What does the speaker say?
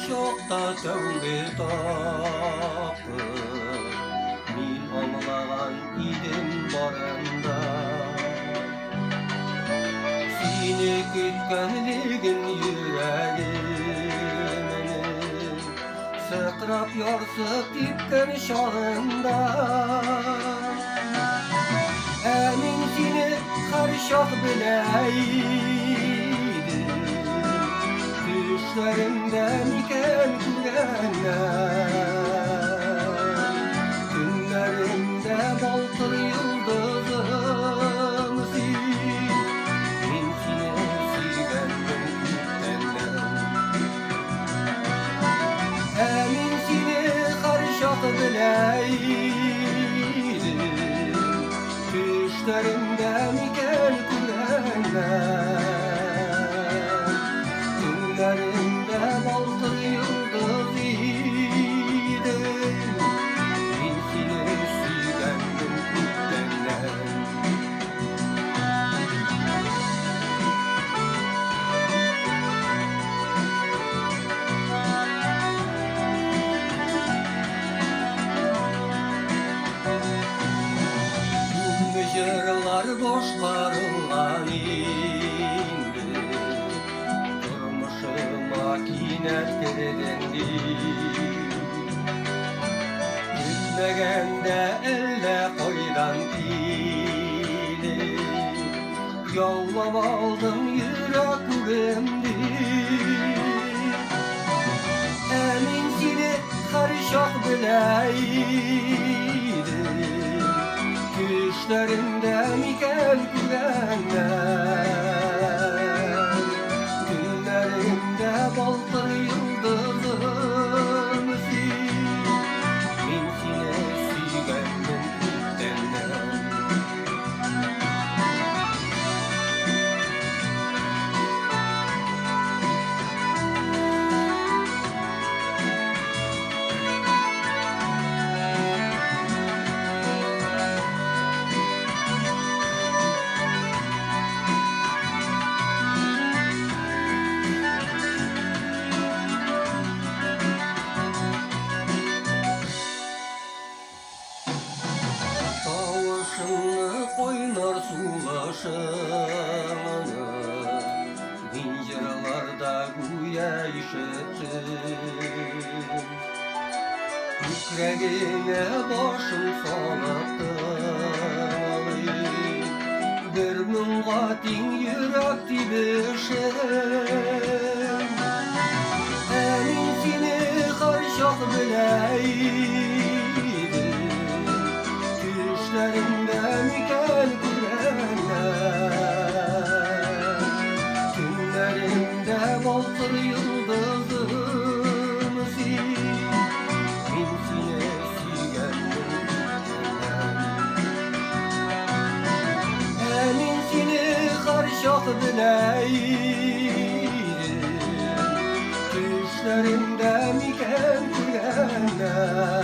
чакта тәүге тапкыр мин аңлаган идем барында. Сине көткәнлеген йөрәгемнең сыкрап ярсып типкән чагында. Ә мин сине һәрчак белә идем, төшләремдә микән күргәннәр. Төннәремдә балкыр йолдызым син, мин сине сөйгәнмен күптәннән. Ә мин сине һәрчак белә идем, төшләремдә микән күргәннәр. Төннәремдә балкыр йолдыз идем, мин сине сөйгәнмен күптәннән. Күпме җырлар башкарылган инде, тормышыма кинәт кердең дип. Көтмәгәндә әллә кайдан килеп, яулап алдың йөрәк күгемне. Ә мин сине һәрчак белә идем, төшләремдә микән күргәннәр. Төннәремдә балкыр йолдызым син, мин сине сөйгәнмен күптәннән. Тавышыңны, кайнар сулышыңны мин җырларда гүя ишеттем. Күкрәгеңә башым салып тыңлыйм, бер моңга тиң йөрәк тибешен. Ә мин сине һәрчак белә идем, төшләремдә микән күргәннәр. Төннәремдә балкыр йолдызым син, мин сине сөйгәнмен күптәннән. Ә мин сине һәрчак белә идем, төшләремдә микән күргәннәр.